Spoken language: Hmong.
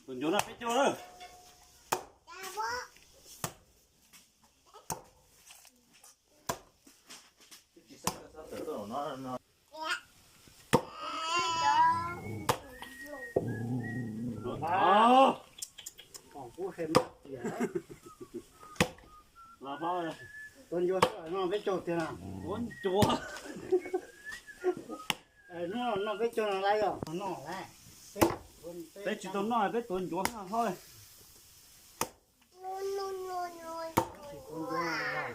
Tus ncuav no peb caug na. Tus ncuav no peb caug tiag na. Tus ncuav. Hnub no peb caug no lawm yog no lawm. Peb tsis tau noj, peb tuav ncuav hlob. Tsis tuav ncuav.